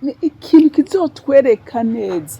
Ni ikintu kizotwereka neza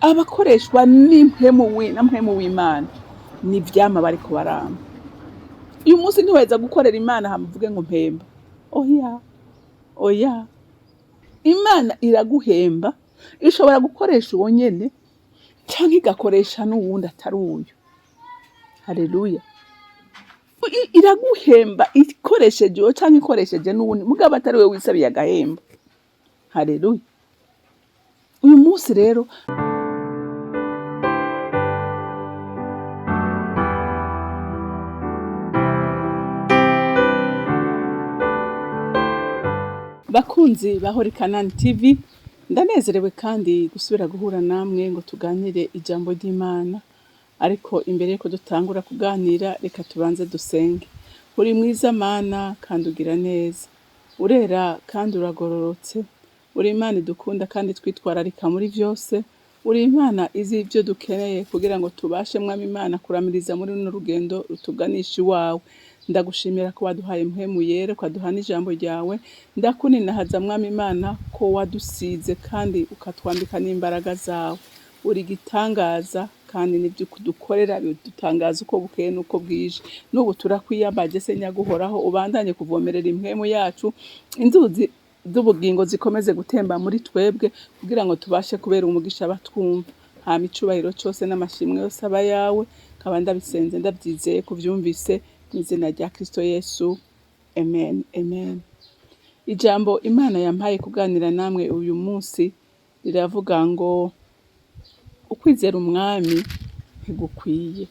abakoreshwa n'impwemu na mpwemu w'Imana ni ivyama bariko barama. Uyu munsi ntiweza gukorera Imana hama uvuge ngo mpemba. Oya, oya. Imana iraguhemba, ishobora gukoresha uwo nyene canke igakoresha n'uwundi atari uyu. Haleluya. Iraguhemba ikoresheje uwo canke ikoresheje n'uwundi, mugabo atari we wisabiye agahembo. Haleluya. Uyu munsi rero bakunzi ba Holy Canaan TV, ndanezerewe kandi gusubira guhura namwe ngo tuganire ijambo ry'Imana. Ariko imbere yuko dutangura kuganira, reka tubanze dusenge. Uri mwiza Mana kandi ugira neza, urera kandi uragororotse, uri Imana idukunda kandi twitwararika muri vyose, uri Imana izi ivyo dukeneye kugira ngo tubashe Mwami Imana kuramiriza muri runo rugendo rutuganisha iwawe. Ndagushimira ko waduhaye mpwemu yera, ukaduha n'ijambo ryawe. Ndakuninahaza Mwami Imana ko wadusize kandi ukatwambika n'imbaraga zawe. Uri igitangaza kandi n'ivyo udukorera bidutangaza uko bukeye n'uko bwije. N'ubu turakwiyambaje se nyaguhoraho, ubandanye kuvomerera impwemu yacu, inzuzi z'ubugingo zikomeze gutemba muri twebwe kugira ngo tubashe kubera umugisha abatwumva. Hama icubahiro cose n'amashimwe yose aba yawe, nkaba ndabisenze ndavyizeye kuvyumvise mu izina rya Kristo Yesu. Amen, amen. Ijambo Imana yampaye kuganira namwe uyu munsi riravuga ngo ukwizera umwami ntigukwiye,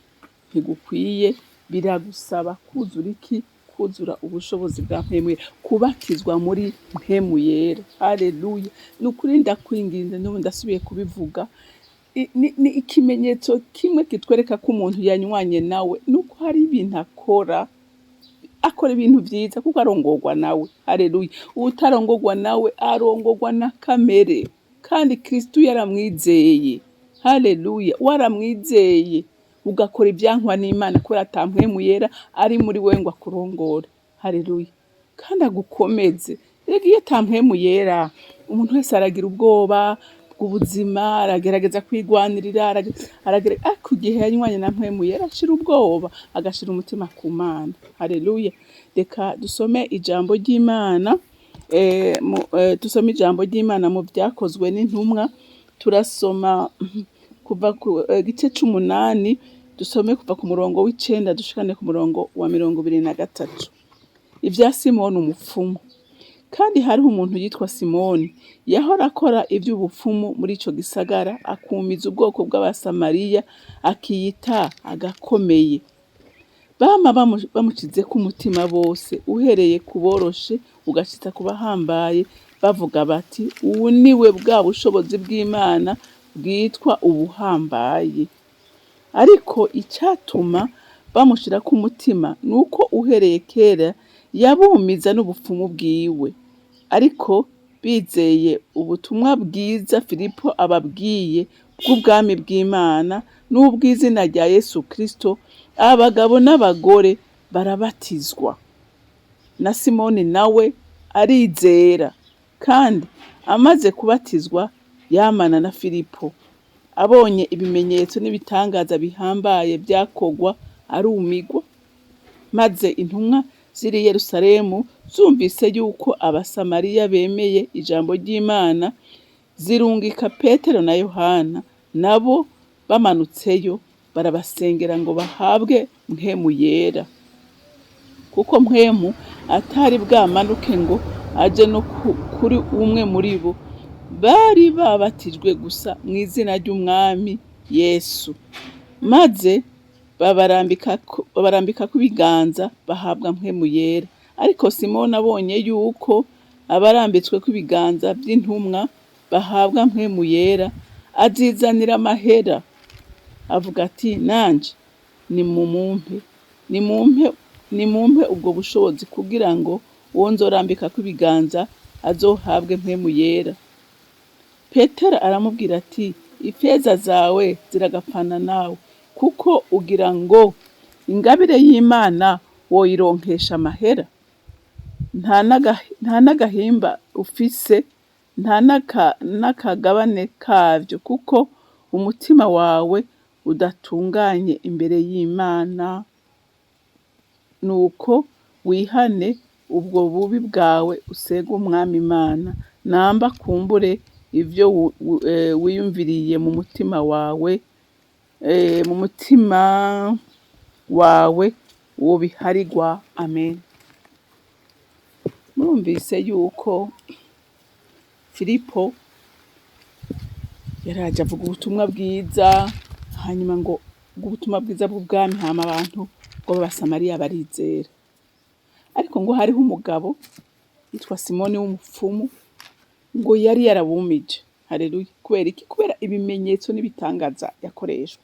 ntigukwiye, biragusaba kuzura iki? Kuzura ubushobozi bwa mpwemu yera, kubatizwa muri mpwemu yera. Haleluya. Ni ukuri ndakwinginze, n'ubu ndasubiye kubivuga. Ni ikimenyetso kimwe kitwereka ko umuntu yanywanye nawe, nuko hari ibintu akora, akora ibintu vyiza kuko arongorwa nawe. Haleluya. Uwutarongorwa nawe arongorwa na kamere, kandi Kristo yaramwizeye. Haleluya. Waramwizeye ugakora ibyankwa n'Imana kubera ata mpwemu yera ari muri wewe ngo akurongore. Haleluya. Kandi agukomeze. Rega iyo ata mpwemu yera, umuntu wese aragira ubwoba bw'ubuzima, aragerageza kwigwanirira, ariko igihe yanywanye na mpwemu yera ashira ubwoba, agashira umutima ku Mana. Haleluya. Reka dusome ijambo ry'Imana. Dusome ijambo ry'Imana mu vyakozwe n'intumwa. Turasoma kuva ku gice c'umunani, dusome kuva ku murongo w'icenda dushikane ku murongo wa 23. Ivya Simoni umupfumu. Kandi hariho umuntu yitwa Simoni, yahora akora ivy'ubupfumu muri ico gisagara, akumiza ubwoko bw'Abasamariya, akiyita agakomeye. Bama bamucizeko umutima bose, uhereye ku boroshe ugashitsa ku bahambaye, bavuga bati ubu ni we bwa bushobozi bw'Imana bwitwa ubuhambaye. Ariko icatuma bamushirako umutima nuko uhereye kera yabumiza n'ubupfumu bwiwe. Ariko bizeye ubutumwa bwiza Filipo ababwiye bw'ubwami bw'Imana n'ubw'izina rya Yesu Kristo, abagabo n'abagore barabatizwa. Na Simoni nawe arizera, kandi amaze kubatizwa yamana na Filipo. Abonye ibimenyetso n'ibitangaza bihambaye vyakogwa arumigwa. Maze intumwa ziri Yerusalemu zumvise yuko Abasamariya bemeye ijambo ry'Imana, zirungika Petero na Yohana, nabo bamanutseyo barabasengera ngo bahabwe mpwemu yera, kuko mpwemu atari bwamanuke ngo aje no kuri umwe muri bo, bari babatijwe gusa mu izina ry'Umwami Yesu. Maze babarambikako ibiganza bahabwa mpwemu yera. Ariko Simoni abonye yuko abarambitsweko ibiganza vy'intumwa bahabwa mpwemu yera, azizanira amahera, avuga ati nanje nimumpe ubwo bushobozi kugira ngo uwo nzorambikako ibiganza azohabwe mpwemu yera. Petero aramubwira ati ifeza zawe ziragapfana nawe, kuko ugira ngo ingabire y'Imana woyironkesha amahera. Nta n'agahimba ufise nta n'akagabane kavyo, kuko umutima wawe udatunganye imbere y'Imana. Nuko wihane ubwo bubi bwawe, usenge Umwami Imana, namba kumbure ivyo wiyumviriye mu mutima wawe wobiharigwa. Amen. Murumvise yuko Filipo yaraje avuga ubutumwa bwiza, hanyuma ngo ubutumwa bwiza bw'ubwami, hama abantu ngo b'Abasamariya barizera. Ariko ngo hariho umugabo yitwa Simoni w'umupfumu, ngo yari yarabumije. Haleluya! Kubera iki? Kubera ibimenyetso n'ibitangaza yakoreshwa,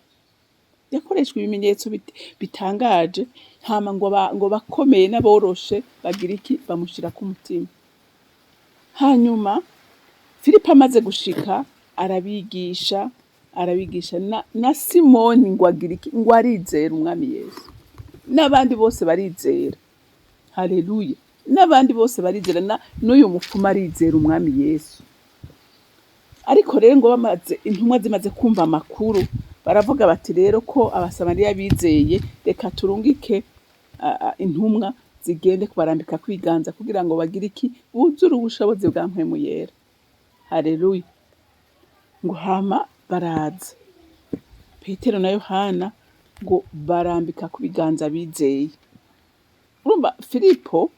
ibimenyetso bitangaje. Hama ngo bakomeye n'aboroshe bagira iki? Bamushira ku mutima. Hanyuma Filipo amaze gushika arabigisha, arabigisha na Simoni ngo agira iki? Ngo arizera Umwami Yesu, n'abandi bose barizera. Haleluya! N'abandi bose barizera, n'uyu mupfumu arizera Umwami Yesu. Ariko rero ngo bamaze, intumwa zimaze kumva amakuru, baravuga bati: "Rero ko Abasamariya bizeye, reka turungike intumwa zigende kubarambika kwiganza kugira ngo bagire iki? Buzure ubushobozi bwa Mpwemu Yera." Haleluya! Ngo hama baraza, Petero na Yohana, ngo barambika ku biganza bizeye. Urumva Filipo,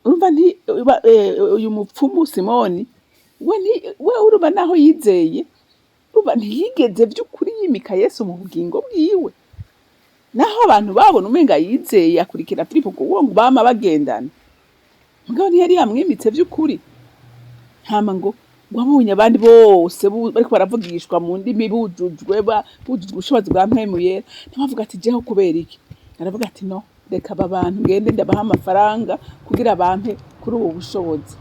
urumva nti uyu mupfumu Simoni we nti we, urumva naho yizeye, urumva ntiyigeze vy'ukuri yimika Yesu mu bugingo bwiwe. Naho abantu babona umenga yizeye, akurikira Filipo kuko ngo bama bagendana, mugabo ntiyari yamwimitse vy'ukuri. Hama ngo abonye abandi bose bariko baravugishwa mu ndimi, bujujwe ubushobozi bwa Mpwemu Yera, nawe avuga ati: "Jeho kubera iki?" Aravuga ati: "No, reka aba bantu ngende ndabaha amafaranga kugira bampe kuri ubu bushobozi."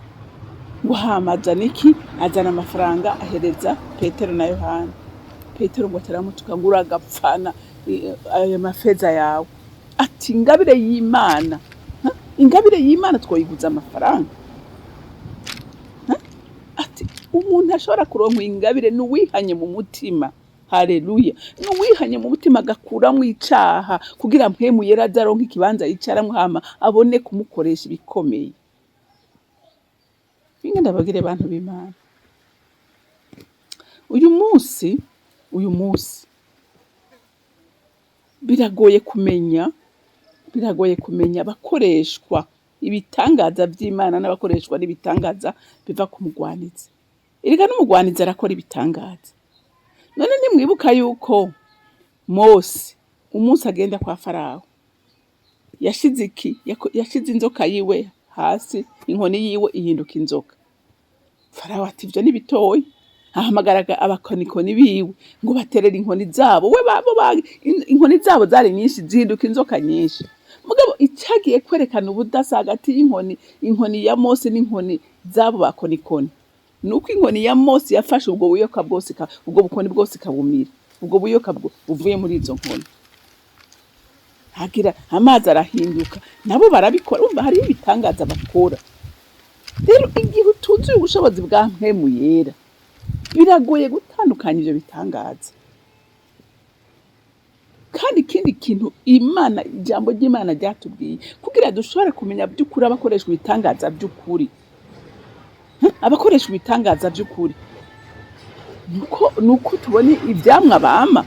Ngo hama azana iki? Azana amafaranga, ahereza Petero na Yohana. Petero ngo ataramutuka ngo: "Uragapfana ayo mafeza yawe." Ati: "Ingabire y'Imana, ha? Ingabire y'Imana twoyiguza amafaranga?" Ha? Ati: "Umuntu ashobora kuronka ingabire ni uwihanye mu mutima." Haleluya! Ni uwihanye mu mutima, agakuramwo icaha, kugira Mpwemu Yera aze aronke ikibanza yicaramwo, hama abone kumukoresha ibikomeye. Ninge ndababwire, bantu b'Imana, uyu munsi biragoye kumenya abakoreshwa ibitangaza vy'Imana n'abakoreshwa n'ibitangaza biva ku mugwanizi. Erega n'umugwanizi arakora ibitangaza. None ntimwibuka yuko Mose, umunsi agenda kwa Farawo, yashize iki? Yashize inzoka yiwe hasi, inkoni yiwe ihinduka inzoka. Farawo ati: "Ivyo ni bitoyi." Ahamagara abakonikoni biwe ngo baterere inkoni zabo, we babo inkoni zabo zari nyinshi, zihinduka inzoka nyinshi. Mugabo icagiye kwerekana ubudasa hagati y'inkoni, inkoni ya Mose n'inkoni z'abo bakonikoni, nuko inkoni ya Mose yafashe ubwo buyoka bwose, ubwo bukoni bwose ikabumira, ubwo buyoka buvuye muri izo nkoni. Hagira amazi arahinduka, nabo barabikora. Urumva hariho ibitangaza bakora. Rero igihe utuzuye ubushobozi bwa Mpwemu Yera, biragoye gutandukanya ivyo bitangaza. Kandi ikindi kintu Imana, ijambo ry'Imana ryatubwiye, kugira dushobore kumenya by'ukuri abakoreshwa ibitangaza by'ukuri, abakoresha ibitangaza by'ukuri, nuko tubona ivyamwa bama.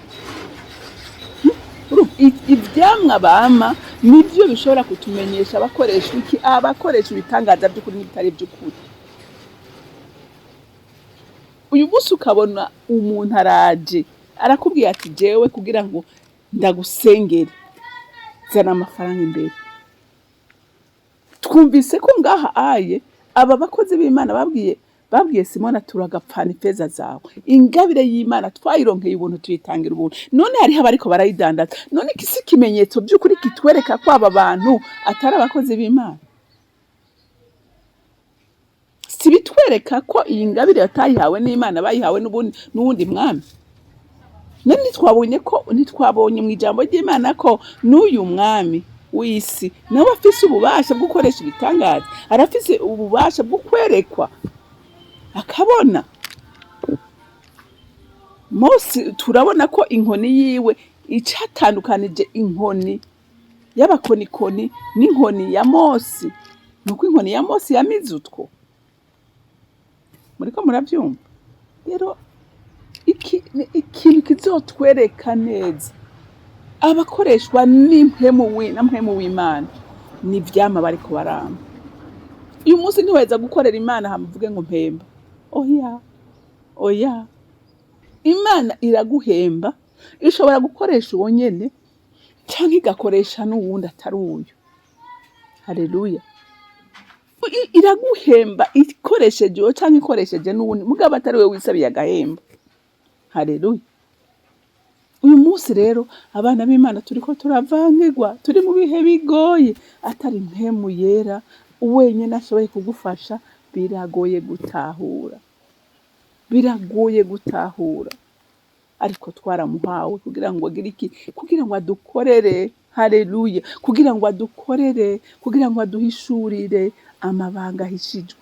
Urumva, ivyamwa bama nivyo bishobora kutumenyesha abakoresha iki, abakoresha ibitangaza by'ukuri n'ibitari by'ukuri. Uyu munsi ukabona umuntu araje arakubwiye ati: "Jewe kugira ngo ndagusengere, zana amafaranga imbere." Twumvise ko ngaha aye aba bakozi b'Imana babwiye Simoni ati: "Uragapfana ifeza zawe, ingabire y'Imana twayironkeye ubuntu, tuyitangira ubuntu, none hariho abariko barayidandaza." None iki si ikimenyetso by'ukuri kitwereka ko aba bantu atari abakozi b'Imana? Si bitwereka ko iyi ngabire batayihawe n'Imana, bayihawe n'uwundi mwami? None ntitwabonye mu ijambo ry'Imana ko n'uyu mwami w'isi nawe afise ububasha bwo gukoresha ibitangaza, arafise ububasha bwo kwerekwa? Akabona. Mose turabona ko inkoni yiwe, icatandukanije inkoni y'abakonikoni n'inkoni ya Mose, nuko inkoni ya Mose yamize utwo. Muriko muravyumva? Rero iki ni ikintu kizotwereka neza abakoreshwa n'impwemu na mpwemu w'Imana, ni ivyama bariko barama. Uyu munsi ntiweza gukorera Imana hama uvuge ngo mpemba. Oya, oya. Imana iraguhemba, ishobora gukoresha uwo nyene canke igakoresha n'uwundi atari uyu. Haleluya. Iraguhemba ikoresheje uwo canke ikoresheje n'uwundi, mugabo atari wewe wisabiye agahembo. Haleluya. Uyu munsi rero abana b'Imana turiko turavangirwa, turi mu bihe bigoye, atari mpwemu yera wenyene ashoboye kugufasha, biragoye gutahura. Biragoye gutahura. Ariko twaramuhawe kugira ngo agire iki? Kugira ngo adukorere. Haleluya. Kugira ngo adukorere, kugira ngo aduhishurire amabanga ahishijwe.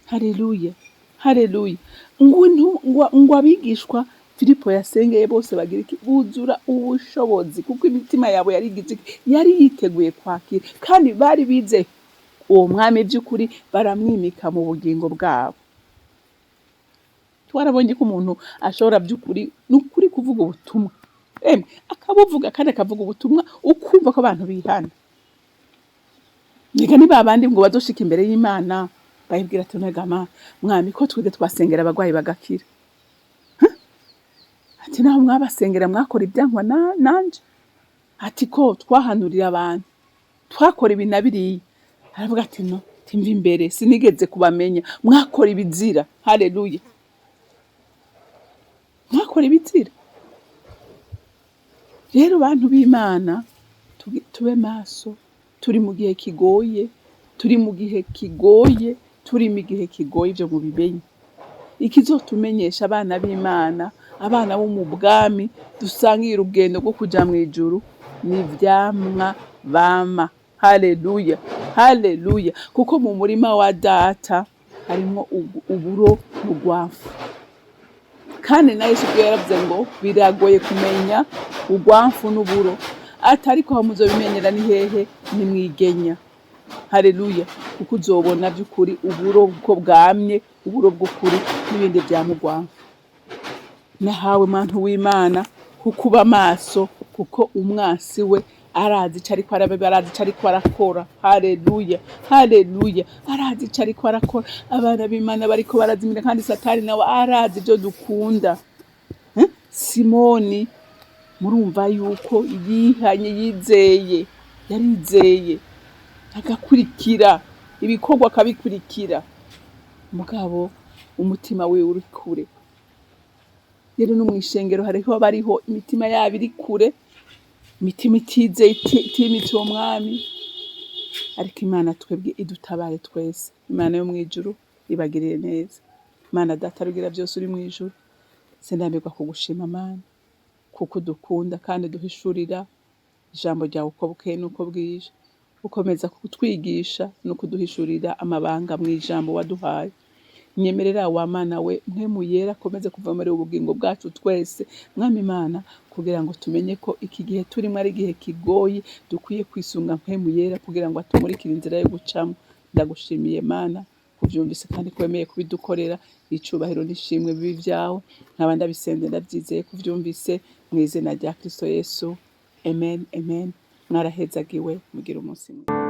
Haleluya. Haleluya. Ngo abigishwa Filipo yasengeye bose bagira iki? Buzura ubushobozi, kuko imitima yabo yari igize iki? Yari yiteguye kwakira, kandi bari bize uwo mwami by'ukuri, baramwimika mu bugingo bwabo. Twarabonye ko umuntu ashobora by'ukuri n'ukuri kuvuga ubutumwa, emwe akabuvuga kandi akavuga ubutumwa ukumva ko abantu bihana. Niga ni babandi ngo bazoshika imbere y'Imana bayibwira ati: "Ntega mwami, ko twebwe twasengera abagwayi bagakira?" Ati: "Naho mwabasengera mwakora ibyankwa nanje." Ati: "Ko twahanurira abantu, twakora ibi na biriya." Aravuga ati: "No timva imbere, sinigeze kubamenya, mwakora ibizira." Haleluya. Mwakora ibizira. Rero bantu b'Imana, tube maso. Turi mu gihe kigoye, turi mu gihe kigoye, turi mu gihe kigoye. Ivyo mubimenye. Ikizotumenyesha abana b'Imana, abana bo mu bwami dusangiye urugendo rwo kuja mw'ijuru, ni ivyamwa bama. Haleluya, haleluya. Kuko mu murima wa data harimwo uburo n'urwafu, kandi na Yesu ubwo yaravuze ngo biragoye kumenya urwamfu n'uburo, ati: "Ariko aho muzobimenyera ni hehe? Ni mwigenya." Haleluya. Kuko uzobona by'ukuri uburo bwo bwamye, uburo bw'ukuri, n'ibindi vyama urwamfu. Nahawe muntu w'Imana kukuba maso, kuko umwasi we arazi ico ariko arabeba, arazi ico ariko arakora. Haleluya, haleluya. Arazi ico ariko arakora. Abana b'Imana bariko barazimira, kandi Satani nawe arazi ivyo dukunda. Eh? Simoni murumva yuko yihanye, yizeye, yarizeye, agakurikira ibikorwa, akabikurikira, mugabo umutima wiwe uri kure. Rero no mw'ishengero hariho abariho imitima yabo iri kure, imitima itizeye, itimitse uwo mwami. Ariko Imana twebwe idutabare twese. Imana yo mw'ijuru ibagirire neza. Imana Data rugira byose uri mw'ijuru, sindambirwa kugushima Mana, kuko udukunda kandi duhishurira ijambo ryawe uko bukeye n'uko bwije. Ukomeza kutwigisha no kuduhishurira amabanga mu ijambo waduhaye. Nyemerera wa Mana we, mpwemu yera akomeze kuva muri ubugingo bwacu twese, Mwami Imana, kugira ngo tumenye ko iki gihe turimo ari igihe kigoye, dukwiye kwisunga mpwemu yera kugira ngo atumurikire inzira yo gucamo. Ndagushimiye Mana kuvyumvise kandi ko wemeye kubidukorera. Icubahiro n'ishimwe bibi vyawe. Nkaba ndabisenze ndavyizeye kuvyumvise, mu izina rya Kristo Yesu, amen, amen. Mwarahezagiwe, mugire umunsi mwiza.